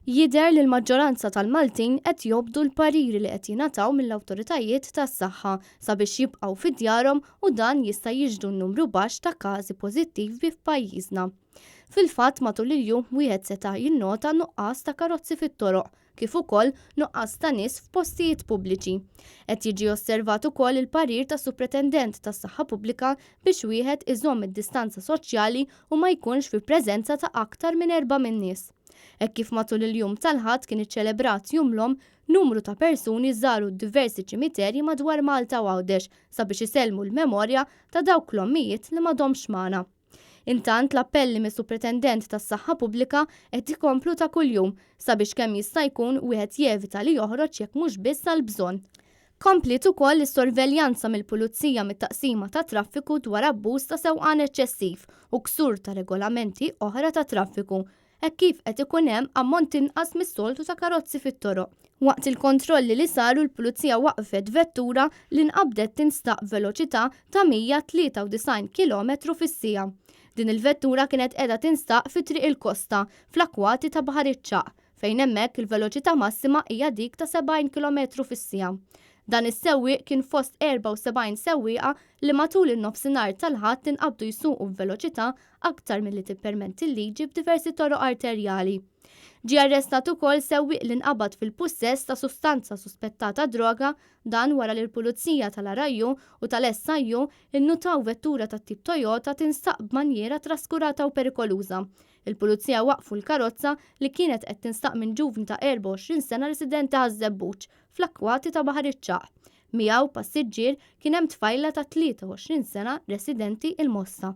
Jidher li l-maġġoranza tal-Maltin qed jobdu l-pariri li qed jingħataw mill-awtoritajiet tas-saħħa sabiex jibqgħu fi djarhom u dan jista' jixhdu n-numru baxx ta' każi pożittivi f'pajjiżna. Fil-fatt matul il-jum wieħed seta' jinnota nuqqas ta' karozzi fit-toroq kif ukoll nuqqas ta' nies f'postijiet pubbliċi. Qed jiġi osservat ukoll il-parir tas-Supretendent tas-Saħħa Pubblika biex wieħed iżomm id-distanza soċjali u ma jkunx fi preżenza ta' aktar minn erba' min-nies. Hekk kif matul il-jum tal-Ħadd kien iċċelebrat Jum l-Omm, numru ta' persuni żaru diversi ċimiterji madwar Malta u Għawdex sabiex isellmu l-memorja ta' dawk l-ommijiet li m'għadhomx magħna. Intant l-appelli mis-Supretendent tas-Saħħa Pubblika qed ikomplu ta' kuljum sabiex kemm jista' jkun wieħed jevita li joħroġ jekk mhux biss għall-bżonn. Kompliet ukoll is-sorveljanza mill-Pulizija mit-Taqsima tat-Traffiku dwar abbuż ta' sewqan eċċessiv u ksur ta' regolamenti oħra tat-traffiku, hekk kif qed ikun hemm ammont inqas mis-soltu ta' karozzi fit-toroq. Waqt il-kontrolli li saru l-Pulizija waqqfet vettura li nqabdet tinstaq b'veloċità ta' 193 kilometru fis-siegħa. Din il-vettura kienet qiegħda tinstaq fi Triq il-Kosta, fl-akkwati ta' Baħar iċ-Ċagħaq, fejn hemmhekk il-veloċità massima hija dik ta' 70 kilometru fis-siegħa. Dan is-sewwieq kien fost 74 sewwieqa li matul in-nofsinhar tal-Ħadd inqabdu jsuqu b'veloċità aktar milli tippermetti l-liġi f'diversi toroq arterjali. Ġie arrestat ukoll sewwieq li nqabad fil-pussess ta' sustanza suspettata droga, dan wara li l-Pulizija tal-RIU u tal-SIU nnutaw vettura tat-tip Toyota tinstaq b'manjiera traskurata u perikoluża. Il-Pulizija waqqfu l-karozza li kienet qed tinstaq minn ġuvni ta' 24 sena residenti Ħaż-Żebbuġ, fl-akkwati ta' Baħar iċ-Ċagħaq. Miegħu passiġġier kien hemm tfajla ta' 23 sena residenti il-Mosta.